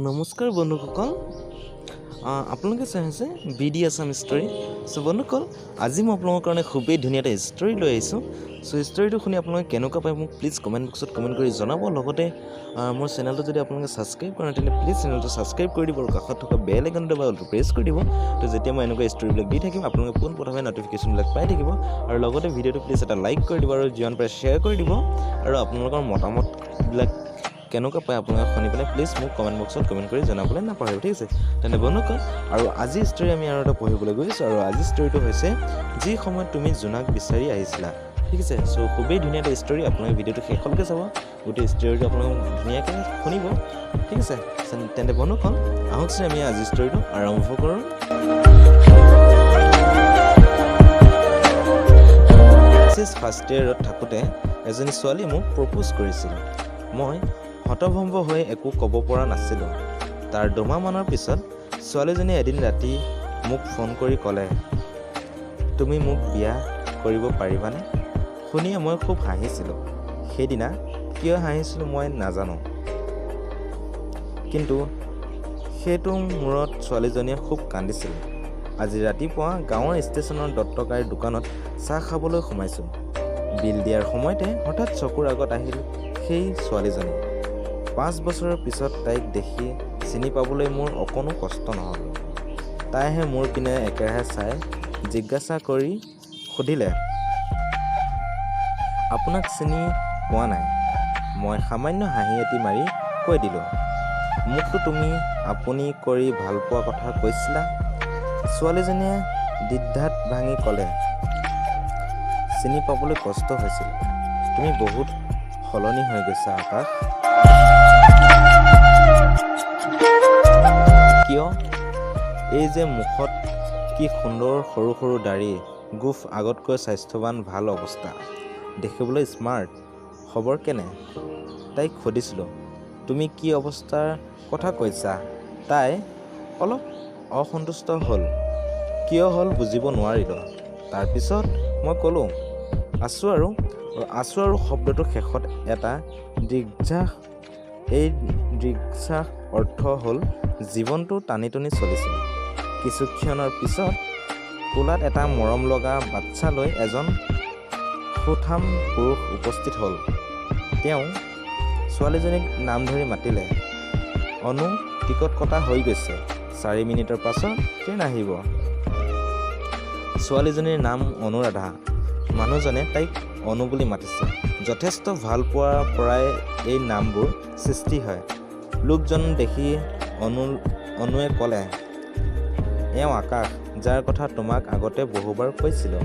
নমস্কাৰ বন্ধুসকল, আপোনালোকে চাই আছে বি ডি আছাম ষ্টৰী। চ' বন্ধুসকল, আজি মই আপোনালোকৰ কাৰণে খুবেই ধুনীয়া এটা ষ্টৰী লৈ আহিছোঁ। চ' ষ্টৰীটো শুনি আপোনালোকে কেনেকুৱা পায় মোক প্লিজ কমেণ্ট বক্সত কমেণ্ট কৰি জনাব। লগতে মোৰ চেনেলটো যদি আপোনালোকে ছাবস্ক্ৰাইব কৰা নাই, তেন্তে প্লিজ চেনেলটো ছাবস্ক্ৰাইব কৰি দিব আৰু কাষত থকা বেল আইকনটো বা প্ৰেছ কৰি দিব। তো যেতিয়া মই এনেকুৱা ষ্টৰীবিলাক দি থাকিম, আপোনালোকে পোনপ্ৰথমে নটিফিকেশ্যনবিলাক পাই থাকিব। আৰু লগতে ভিডিঅ'টো প্লিজ এটা লাইক কৰি দিব আৰু যিমান পাৰে শ্বেয়াৰ কৰি দিব। আৰু আপোনালোকৰ মতামতবিলাক কেনেকুৱা পায় আপোনালোকে শুনি পেলাই প্লিজ মোক কমেণ্ট বক্সত কমেণ্ট কৰি জনাবলৈ নাপাহৰিব, ঠিক আছে? তেন্তে বন্ধুসকল, আৰু আজিৰ ষ্টৰী আমি আৰু এটা পঢ়িবলৈ গৈছোঁ। আৰু আজিৰ ষ্টৰীটো হৈছে যি সময়ত তুমি জোনাক বিচাৰি আহিছিলা, ঠিক আছে? চ' খুবেই ধুনীয়া এটা ষ্টৰী, আপোনালোকে ভিডিঅ'টো শেষলৈকে চাব, গোটেই ষ্টৰীটো আপোনালোকে ধুনীয়াকৈ শুনিব, ঠিক আছে? তেন্তে বন্ধুসকল, আহকচোন আমি আজিৰ ষ্টৰীটো আৰম্ভ কৰোঁ। ফাৰ্ষ্ট ইয়েৰত থাকোঁতে এজনী ছোৱালীয়ে মোক প্ৰপ'জ কৰিছিল। মই হতভম্ব হৈ একো ক'ব পৰা নাছিলোঁ। তাৰ দুমাহমানৰ পিছত ছোৱালীজনীয়ে এদিন ৰাতি মোক ফোন কৰি ক'লে, তুমি মোক বিয়া কৰিব পাৰিবানে? শুনিয়ে মই খুব হাঁহিছিলোঁ। সেইদিনা কিয় হাঁহিছিলোঁ মই নাজানো, কিন্তু সেইটো মূৰত ছোৱালীজনীয়ে খুব কান্দিছিল। আজি ৰাতিপুৱা গাঁৱৰ ষ্টেচনৰ দত্তকাইৰ দোকানত চাহ খাবলৈ সোমাইছোঁ। বিল দিয়াৰ সময়তে হঠাৎ চকুৰ আগত আহিল সেই ছোৱালীজনী। 5 বছৰৰ পিছত তাইক দেখি চিনি পাবলৈ মোৰ অকণো কষ্ট নহ'ল। তাইহে মোৰ পিনে একেৰাহে চাই জিজ্ঞাসা কৰি সুধিলে, আপোনাক চিনি পোৱা নাই। মই সামান্য হাঁহি এটি মাৰি কৈ দিলোঁ, মোকতো তুমি আপুনি কৰি ভালপোৱা কথা কৈছিলা। ছোৱালীজনীয়ে দ্বিধাত ভাঙি ক'লে, চিনি পাবলৈ কষ্ট হৈছিল, তুমি বহুত সলনি হৈ গৈছা আকাশ। কিয়? এই যে মুখত কি সুন্দৰ সৰু সৰু দাড়ি, গোঁফ, আগতকৈ স্বাস্থ্যৱান, ভাল অৱস্থা, দেখিবলৈ স্মাৰ্ট। খবৰ কেনে? তাইক সুধিছিলোঁ, তুমি কি অৱস্থাৰ কথা কৈছা? তাই অলপ অসন্তুষ্ট হ'ল, কিয় হ'ল বুজিব নোৱাৰিলোঁ। তাৰপিছত মই ক'লোঁ, আছোঁ আৰু। আছোঁ আৰু শব্দটোৰ শেষত এটা দীৰ্ঘশ্বাস। এই দীৰ্ঘশ্বাস অৰ্থ হ'ল জীৱনটো টানি টুনি চলিছে। কিছু ক্ষণৰ পিছত কোলাত এটা মৰম লগা বাচ্চা লৈ এজন সুঠাম পুৰুষ উপস্থিত হ'ল। তেওঁ ছোৱালীজনীক নাম ধৰি মাতিলে, অনু, টিকট কটা হৈ গৈছে, 4 মিনিটৰ পাছত ট্ৰেইন আহিব। ছোৱালীজনীৰ নাম অনুৰাধা। মানুহজনে তাইক অনু বুলি মাতিছে। যথেষ্ট ভাল পোৱাৰ পৰাই এই নামবোৰ সৃষ্টি হয়। লোকজন দেখি অনুৱে ক'লে, এওঁ আকাশ, যাৰ কথা তোমাক আগতে বহুবাৰ কৈছিলোঁ।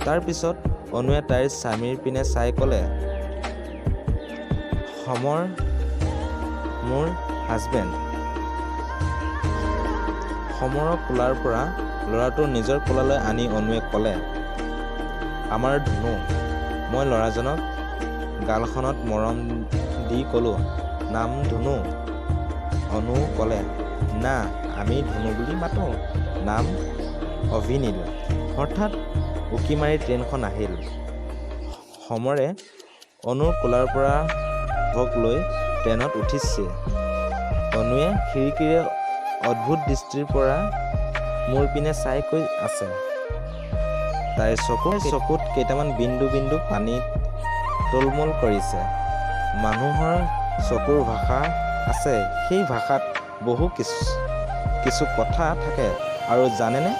তাৰপিছত অনুৱে তাইৰ স্বামীৰ পিনে চাই ক'লে, সমৰ মোৰ হাজবেণ্ড। সমৰৰ কোলাৰ পৰা ল'ৰাটো নিজৰ কোলালৈ আনি অনুৱে ক'লে, আমাৰ ধুনু। মই ল'ৰাজনক গালখনত মৰম দি ক'লোঁ, নাম ধুনু? অনু ক'লে, না, আমি ধুনু বুলি মাতোঁ, নাম অভিনীল। হঠাৎ উকি মাৰি ট্ৰেইনখন আহিল। সমৰে অনুৰ কোলাৰ পৰা ভোক লৈ ট্ৰেইনত উঠিছে। অনুৱে খিৰিকীৰে অদ্ভুত দৃষ্টিৰ পৰা মোৰ পিনে চাই কৈ আছে। তাইৰ চকুত কেইটামান বিন্দু বিন্দু পানী টলমল কৰিছে। মানুহৰ চকুৰ ভাষা আছে, সেই ভাষাত বহু কিছু কথা থাকে। আৰু জানেনে,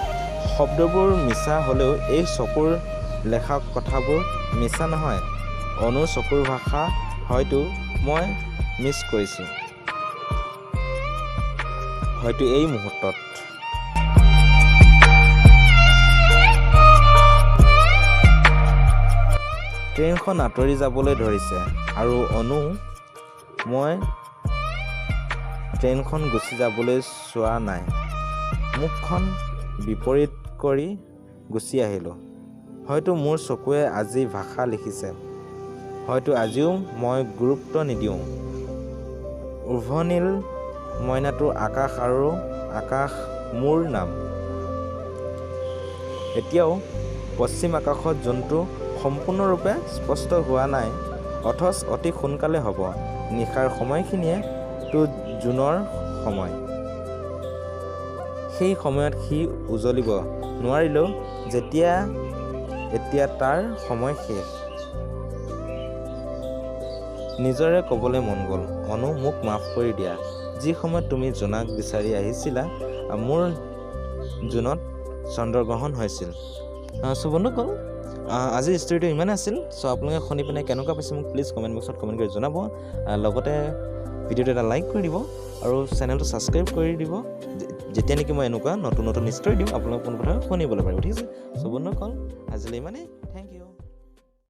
শব্দবোৰ মিছা হ'লেও এই চকুৰ লেখা কথাবোৰ মিছা নহয়। অনুৰ চকুৰ ভাষা হয়তো মই মিছ কৰিছোঁ, হয়তো এই মুহূৰ্তত। ট্ৰেইনখন আঁতৰি যাবলৈ ধৰিছে আৰু অনু মই ট্ৰেইনখন গুচি যাবলৈ চোৱা নাই, মুখখন বিপৰীত কৰি গুচি আহিলোঁ। হয়তো মোৰ চকুৱে আজি ভাষা লিখিছে, হয়তো আজিও মই গুৰুত্ব নিদিওঁ। উভনীল মইনাটোৰ আকাশ আৰু আকাশ মোৰ নাম। এতিয়াও পশ্চিম আকাশত জোনটো সম্পূৰ্ণৰূপে স্পষ্ট হোৱা নাই, অথচ অতি সোনকালে হ'ব। নিশাৰ সময়খিনিয়ে তো জোনৰ সময়। সেই সময়ত সি উজলিব নোৱাৰিলেও যেতিয়া এতিয়া তাৰ সময় শেষ। নিজৰে ক'বলৈ মন গ'ল, অনু, মোক মাফ কৰি দিয়া। যি সময়ত তুমি জোনাক বিচাৰি আহিছিলা, মোৰ জোনত চন্দ্ৰগ্ৰহণ হৈছিল। চ' বন্ধুসকল, আজিৰ ষ্টৰিটো ইমানেই আছিল। চ' আপোনালোকে শুনি পিনে কেনেকুৱা পাইছে, মোক প্লিজ কমেণ্ট বক্সত কমেণ্ট কৰি জনাব। লগতে ভিডিঅ'টো এটা লাইক কৰি দিব আৰু চেনেলটো ছাবস্ক্ৰাইব কৰি দিব, যেতিয়া নেকি মই এনেকুৱা নতুন নতুন ষ্টৰি দিম, আপোনালোকে পোনপ্ৰথমে শুনিবলৈ পাৰিব। ঠিক আছে, চ' বন্ধুসকল, আজিলৈ ইমানেই। Thank U.